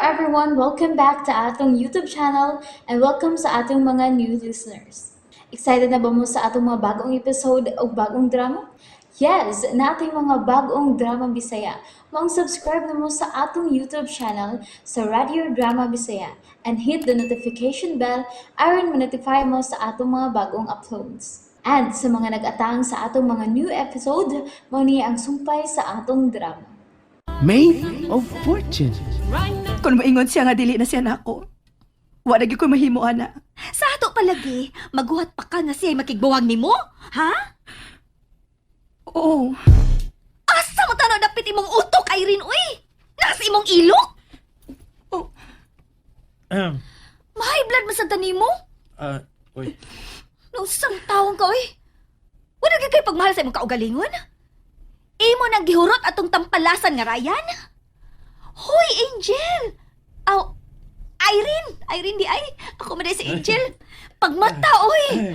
everyone! Welcome back to atong YouTube channel and welcome sa atong mga new listeners. Excited na ba mo sa atong mga bagong episode o bagong drama? Yes, nating mga bagong drama Bisaya. Maong subscribe na mo sa atong YouTube channel sa Radio Drama Bisaya and hit the notification bell aron ma-notify mo sa atong mga bagong uploads. And sa mga nag-atang sa atong mga new episode, mao ni ang sumpay sa atong drama. Maid of Fortune. Kung maingon siya nga dili na siya nako. Wa na gyud ko mahimo ana. Sa ato palagi, maguhat pa ka nga siya'y makigbuwag nimo? Ha? Oo. Asa mo tanaw dapit imong utok, Irene, uy? Nasa imong ilok? Oh. Mahay blood man sa tanimo? Ah, uy. Nausang taong ka, uy. Wala gyud kay pagmahal sa imong kaugalingon? Imo nang gihurot atong tampalasan nga Ryan? Hoy, Angel! Aw, Irene! Irene di ay. Ako man si Angel. Pagmata, uy!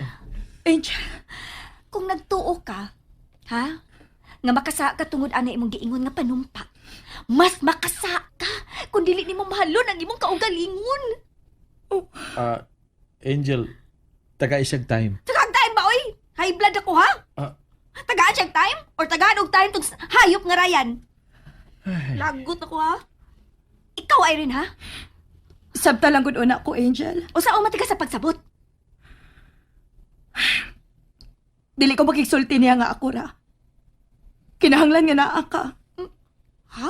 Angel. Kung nagtuo ka, ha? Nga makasa ka tungod ana imong giingon nga panumpa. Mas makasa ka kung dili nimo mahalon ang imong kaugalingon. Ah, Angel, taga isang time. Tagaan time ba oy? High blood ako ha? Ah. Tagaan siyang time or tagaan og time tong hayop nga Ryan? Lagot ako ha. Ikaw Irene ha? Sabta lang gud una ko, Angel. Usa o matigas sa pagsabot. Dili ko makigsulti niya nga ako ra. Kinahanglan nga naa ka. Ha?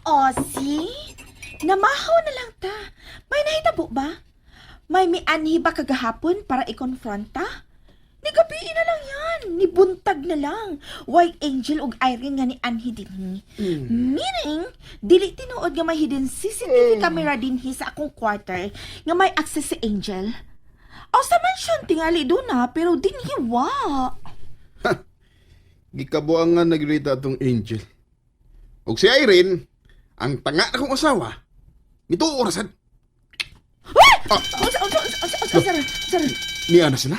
O, see? Namahaw na lang ta. May nahitabo ba? May mianhi ba kagahapon para i-confronta? Ni gabii na lang yan. Ni buntag na lang. White Angel ug Irene nga ni anhi dinhi. Meaning, dili tinuod nga may hidden CCTV camera dinhi sa akong quarter nga may access si Angel. O sa mansion tingali doon na, pero dinhi wa. Gikabuangan nagrita atong Angel. Og si Irene, ang tanga na kong asawa, mituo orasan. Ah, Unsa unsa unsa unsa unsa unsa unsa niya na sila.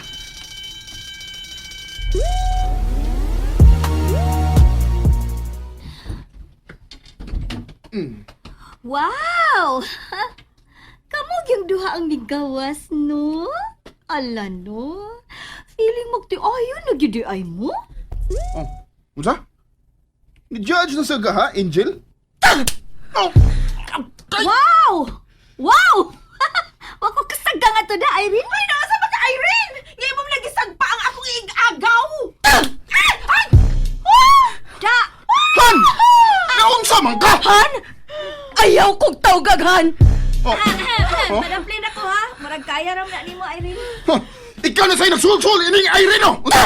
Wow! Kamo yung duha ang migawas, no? Ala, no? Feeling mo ti ayo nagyudi ay mo? Oh, unsa? Ni-judge na sa gaha, Angel? Oh, Wow! Wow! Wa ko kasagang ato na, Irene. Ay, nasa ba ka, Irene? Ngayon mo nagisagpa ang akong iigagaw! Da! Han! Naunsa man ka? Han! Ayaw kong tawgag, Han! Oh, Oh? Madamplin ako ha. Murag kaya ram na nimo, Irene. huh, ikaw na sa'yo nagsulsul ining Irene, oh! Unsa?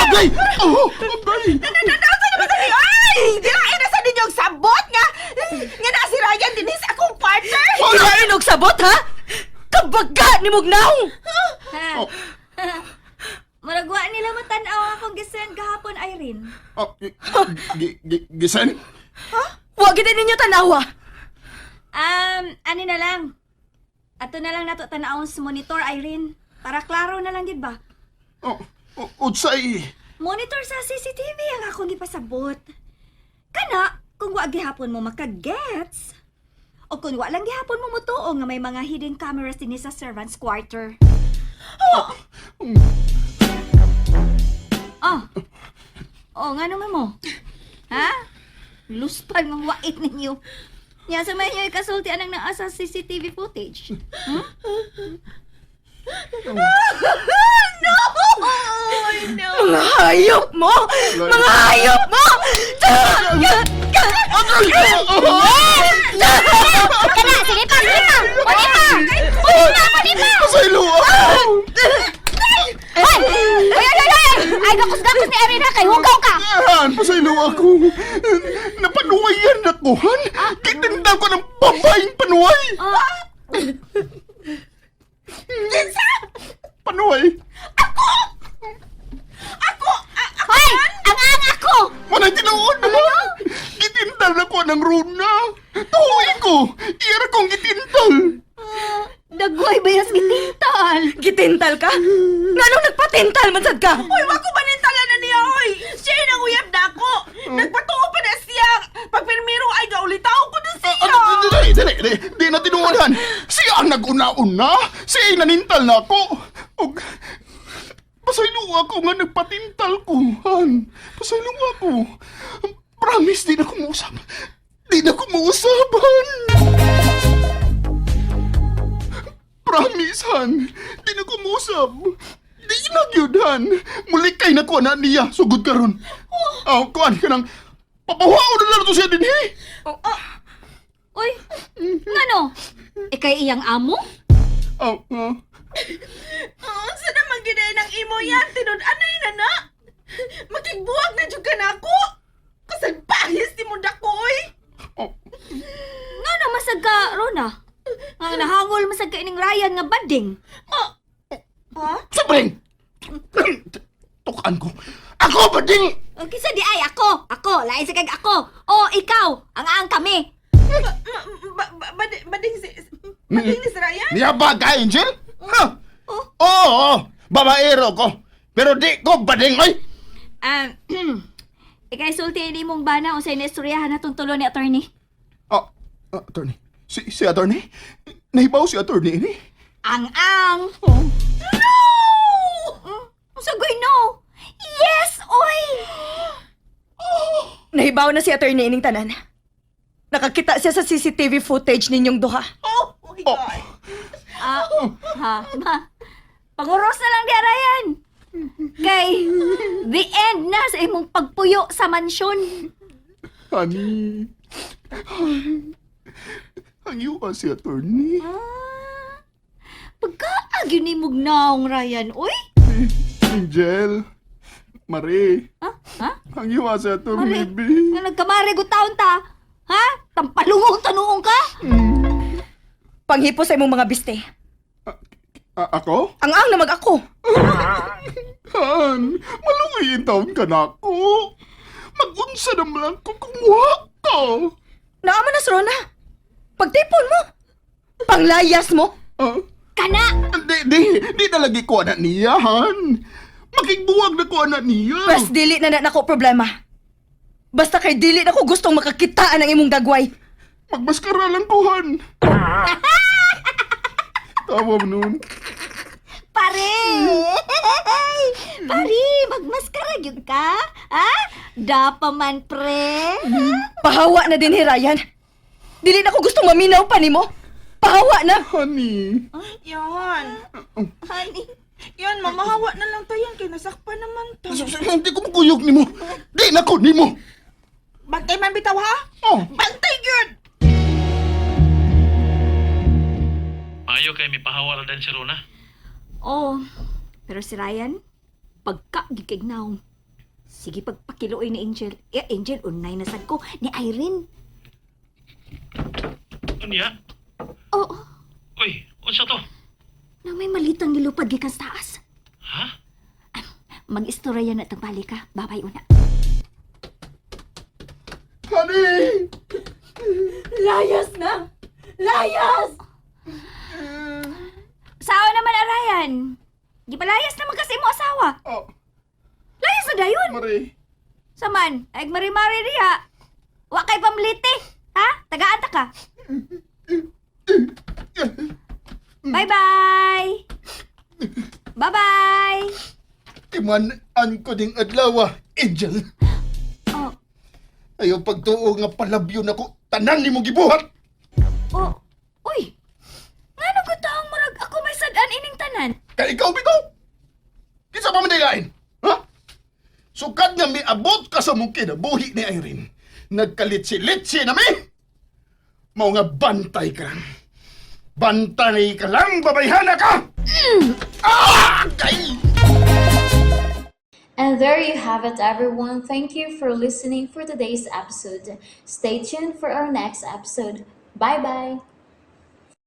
Agay! Oh, agay! Ay! Dirain na sa ninyong sabot nga! Nga na si Ryan din sa akong quarter! Wala og sabot, ha? Kabaga ni Mugnaw! Ha? Oh. Murag wa nila matan-aw akong gisend gahapon, Irene. Oh, gisen? Wa gid ninyo tanawa. Ani na lang. Ato na lang nato tan-awon sa monitor, Irene. Para klaro na lang gid ba? Oh, oh, unsay? Monitor sa CCTV ang akong gipasabot. Kana, kung wa gihapon mo makagets. O kung wa lang gihapon mo mutuo nga may mga hidden cameras dinhi sa servants quarter. Oh. Oh, ngano man mo? Ha? Luspal mong wait ninyo. Nya sa may inyo ikasulti anang naa sa CCTV footage. Hmm? No! No! Mga hayop mo! Mga hayop mo! Kana, sige pa, sige pa! Puli pa! Puli pa, puli pa! Pasaylo ako! Ay! Ay, ay, ay, ay! Ay, gakos-gakos ni Erin ha, kay hugaw ka! Han, pasaylo ako. Napanuwayan ako, Han. Kitinda ko ng babaeng panuway. Kinsa? Panuway? Hoy! Ang ang ako! Walay tinuod naman. Gitindal ako ng runa. Tuhoy ko. Iyara kong gitindal. Dagway bayas gitintal! Gitintal ka? Nganong nagpatintal man sad ka. Uy, wa ko manintala na niya, oy! Siya nang uyab na ako! Nagpatuo pa na siya! Pag pirmiro ay gaulitaw ko na siya! Ah, dili, dili, dili, di na tinuod, Han. Siya ang nag-una-una. Siya ang nanintal na ako. Og, pasaylo ako nga nagpatintal ko, Han. Pasaylo ako. Promise, di na ko muusap. Di na ko muusap, Han. Promise, Han. Di na ko muusap. Di na gyud, Han. Muli kay na ko na niya. Sugod karon. Oh, kuan ka nang papahuaon na lang to siya dinhi. Uy, ngano? Ikay iyang amo? Oh, oh. Unsa naman ginay ng imo yan? Tinud-anay na na! Makigbuwag na jud ka na ako! Kasalbahis ni mo dako, oy! Oh. Ngano masag ka, Rona? Nga nahangol masag ka ining Ryan nga bading. Ha? Sabring! Tukan ko. Ako ba ding? O kinsa di ay ako? Ako, lain sa kag ako. O ikaw, ang ang kami. Bading si... Bading ni si Ryan? Niya ba ka, Angel? Ha? Oh. Oo, oh, babaero ko. Pero di ko bading, oy! Ikay sulti ni mong bana unsay naistoryahan natong tulo ni attorney. Oh, attorney. Si attorney? Nahibaw si attorney ini? Ang ang. Oh. No! Unsa goy no? Yes, oy. Nahibaw na si attorney ining tanan. Nakakita siya sa CCTV footage ninyong duha. Oh my God! Ah, ha, ma. Panguros na lang di Ryan. Kay the end na sa imong pagpuyo sa mansyon. Honey. Ang iyo ka si attorney. Ah, pagkaagyo ni mong naong Ryan, oy. Angel. Marie. Ha? Ha? Ang iyo ka si attorney, Mare, baby. nga nagkamare taon ta. Ha? Tampalungong tanuong ka? Panghipo sa imong mga biste. Ako? Ang ang na mag ako. Han, malungay in taon ka na ako. Mag-unsa naman lang ko kung wa ka. Naama na si Rona. Pagtipon mo. Panglayas mo. Ah, Kana! di, di, di talaga ko anak niya, Han. Makigbuwag na ko anak niya. Pwes dili na na nako problema. Basta kay dili na ko gustong makakitaan ang imong dagway. Magmaskara lang ko, Han. Tawa mo nun. Pare! Pare, magmaskara gyud ka? Ha? Dapa man, pre. Pahawa na din ni Ryan. Dili na ko gustong maminaw pa nimo. Pahawa na. Honey. Yan! Honey. Yan, mamahawa na lang tayo yan. Kay nasakpan naman ta. Hindi ko makuyog ni mo. Di na ko ni mo. Bantay man bitaw, ha? Oh. Bantay gyud! Maayo kay may pahawa ra din si Rona. Oh, pero si Ryan, pagka gyud kay naong. Sige pagpakiluoy ni Angel. Eh, Angel, unay na sad ko ni Irene. Unya? Oo, Uy, unsa to? na may malitang nilupad gikan sa taas. Ha? Mag-istorya na itong balik ka. Babay una. Honey! Layas na. Layas! Sao naman, Ryan? Gipalayas naman kasi mo asawa. Oh, Layas na dayon. Marie. Saman, ay mari-mari diha. Wa kay pamlite. Ha? Tagaan ta ka. Bye-bye. Bye-bye. Timan-an ko ding adlaw, Angel. Oh, Ayaw pagtuo nga palabyo na ko, tanan ni mo gibuhat. oh, uy. Ngano ko taong murag ako may sad-an ining tanan? Kay ikaw bitaw. Kinsa pa man lain? Ha? Sukad nga miabot ka sa mong kinabuhi ni Irene. Nagkalitsi-litsi na mi. Mao nga bantay ka lang. Bantay ka lang, babayhana ka! Ah! Kay! And there you have it, everyone. Thank you for listening for today's episode. Stay tuned for our next episode. Bye bye.